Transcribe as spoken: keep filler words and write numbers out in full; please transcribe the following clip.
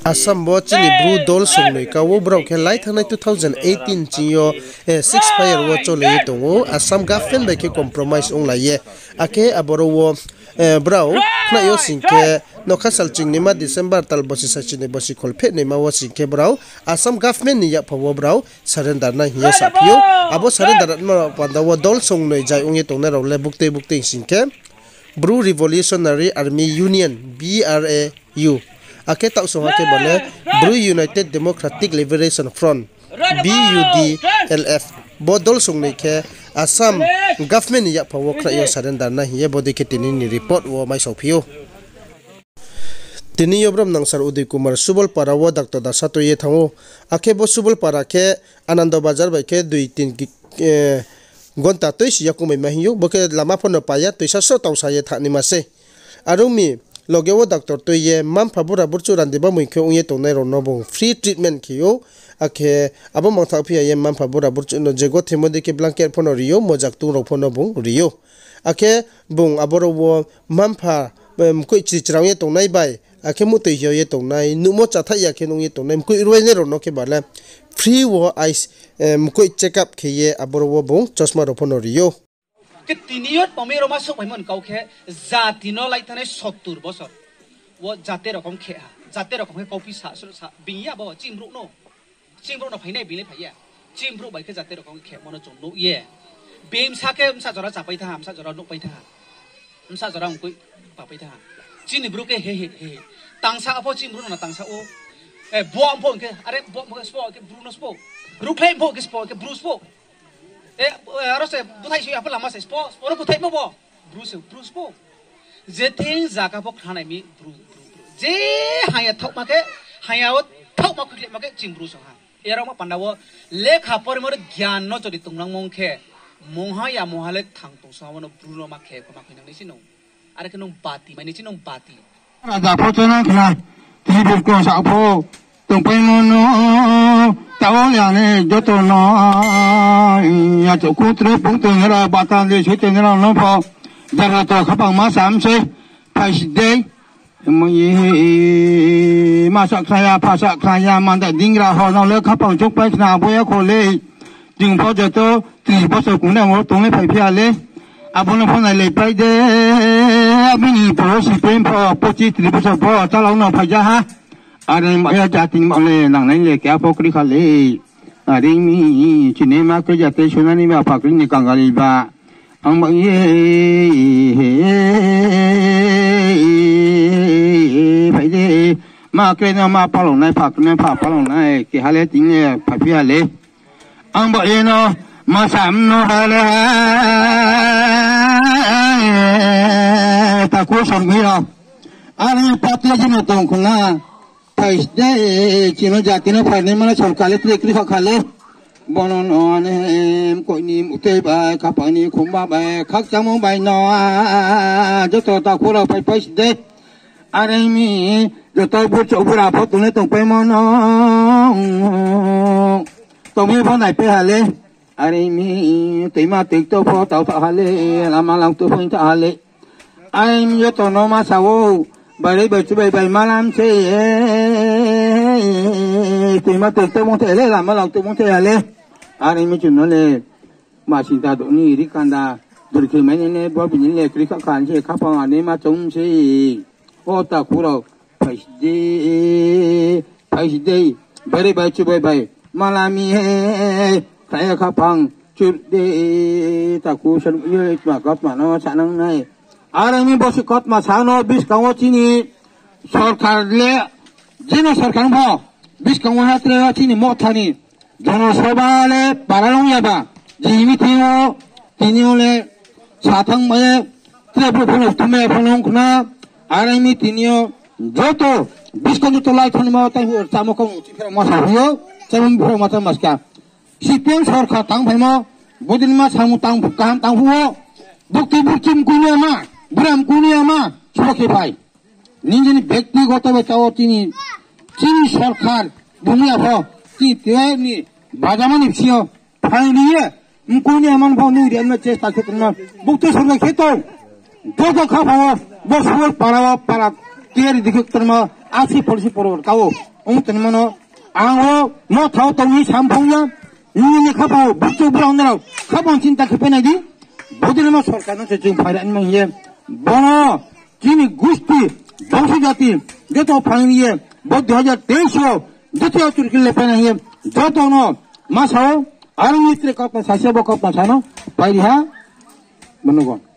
Assam bo chini Bru dol songnoi ka wo, brao khe lai thanngnai two thousand eighteen ching yo ceasefire wo cholai ye tong ou, Assam government bai khe compromise onglai ye. Akhe aboro wo brao khnai yo sing khe, nokha sal chingnaima December tal bosi saichini bosi kholphehnaima wo sing khe brao Assam government ni yakpha wo brao surrender nai hing ye saphi ou. Abo surrender nai panda wo dol songnoi jai ong ye tongnai rao le buktui buktui sing khe, Bru Revolutionary Army Union, B R A U. Akhe taohsong ha khe bo le Bru United Democratic Liberation Front, B U D L F. Bo dol songnoi khe Assam government ni yakpha wo khnai yo surrender nai hing ye bodei khe tini ni report wo maisaophi ou. Tini yo brom nangsar Udoy Kumar Subolpara wo doctor dasa tui ye thanng ou. Akhe bo Subolpara khe Anando Bazar bai khe dui tin gonta tuisi yakoung bai ma hing ou. Bo khe lama pho no pai ya, tuisa sro tangsa ye thanngnaima sei. Are ong mi, loge wo doctor tui ye mma-mpha bura burchuh randi bamoing khe ong ye tongnai rao no bung free treatment khe ou. Akhe abo mangthaoh phi ya ye mma-mpha bura burchuh no je gothimo dei khe blanket pho no ri ou, mojak tung rao pho no bung ri ou. Akhe bung aboro wo mma-mpha mkoih chichrang ye tongnai bai, akhe muhtoi hiao ye tongnai, nuhmo chathaih ya khe nung ye tongnai, mkoih ruainai rao no khe ba le free wo mkoih check up khe ye aboro wo bung chosma rao pho no ri ou. Khe tini yo tongmi rao ma souhphaimo ni kau khe, jati no lai thanngnai sottur bosor wo jate rokom khe ha, jate rokom khe kauphi sa, sa, sa, bini ya bo, chini brouh no. Chini brouh no phainai bini phai ya. Chini brouh bai khe jate rokom khemo no chung nuh ye. Bini bsa khe bsa jora chapai thanng ha, bsa jora nuhpai thanng ha. Bsa jora mkoih papai thanng ha. Chini brouh khe he he he he. Tangsa pho chini brouh no tangsa ou. Bo pho hing khe, are bo pho khe sbo khe bru no sbo. Rukhlai pho khe sbo khe bru sbo. Aro se búthaih soi ya pho lama se sbo, sbo ro búthaihmo bo. Bru se bru sbo. Je thing zaga pho khnanai mi bru, bru, bru. Je haya thaohma khe, haya wo thaohma khuikhlaima khe chini bru song ha. Aro ma panda wo lekha porimo ro gyan no jodi tongnangmo ong khe, mungha ya mungha le thang tong song ha, abo no bru no ma khe pho ma khuinang nai se nung. Are khe nung bati mai nai se nung bati. Raja pho chonang khna, tini bukong sa pho, tongpaimo no, taoh le ani joto no, ya chouh kutre pung tongnai rao, batan de soi tongnai rao no pho, jara to khapang ma sam se, phaisi dei, ma sa khna ya, pha sa khna ya, manda dingra ho no le khapang chouhpai khna abo ya kho le, ching pho joto tris bosor kung nai amo tonglai phaiphi ya le, abo no pho nailaipai de, abini poro si pen pho pochis tris bosor pho chalao no phaija ha. Are ma ya jati ni ma le nangnai le keha pho kri kha le. Are mi chini ma kri jate sunani ma phakri ni kangali ba. Ang ba ye phai de, ma kre no ma palong nai, phakri no pha palong nai, keha le tini le phaiphi ya le. Ang ba ye no ma sam no ha le, takhu sormi rao. Are pati jino tong khna. Phaisi dei, chini jati no phainaima le sorkar le tre kri kha kha le. Bono no ani, mkoih ni mutei bai, khapang ni khumba bai, khakchangmo bai no, joto takhu rao phai phaisi dei. Are mi, joto burchouh bura pho tonglai tongpaimo no, tongmi pho naipai ha le. Are mi, toima toikto pho tau tha ha le, lama lam to pho tha ha le. Are mi joto no ma sa ou, bairei bai chubai bai ma lam se, toima toikto mung the le, lama lam to mung the ha le. Are mi chung no le, ma sinta dou ni ri kanda, dul khe mai nai ne, bo bini le kri kha khan se, khapang ani ma choung se. O takhu rao, phaisi dei, phaisi dei, bairei bai chubai bai, ma lam mi he, khlai ya khaphang, chur dei, takhu sar ye, tma kautma no sanang nai. Are mi bo se kautma sa no, buskang wo chini sorkar le, jeno sorkar pho, buskang wo ha tre wo chini Motha ni, Jonosobha le para long ya ba, je meeting wo, tini yo le, sa thang bai ye, tre brouh pho no thum ya pho no ong khna, are mi tini yo, joto, buskang joto lai thani ma, tai hu, chamo kau, chi phra ma sa hu yo, chamo phra ma ta maska. C P M sorkar tang phaimo, bodei ma samung tang, kaham tang phuh wo, bukti bukti mkoih ni ama, bura mkoih ni ama, sbo khe phai. Nijeni bektigoto bai tao chini, chini sorkar, bung ya pho, chini tre ni, bajama ni bsing yo, phai ni ye, mkoih ni ama no pho nung ri ano chesta khe tongma, bukti sorkar khe tong, joto khaphang wo, bo Subolpara wo, para, tiyari dikhe tongma, asi policy porborton ka ou. ong tongmo no, ang o Motha wo tong ni samphong ya, nini khaphang wo buktui brao nrao khaphang chinta khe phainai di, bodei no sorkar no se chung phaira nai hing ye, bono chini gusti, bongso jati, joto phaing ye, bo dui hajar teis wo, joto churki le phainai hing ye, joto no ma sa ou, aro ni tre kautma sa se bo kautma sa no, pai ri ha, bono go.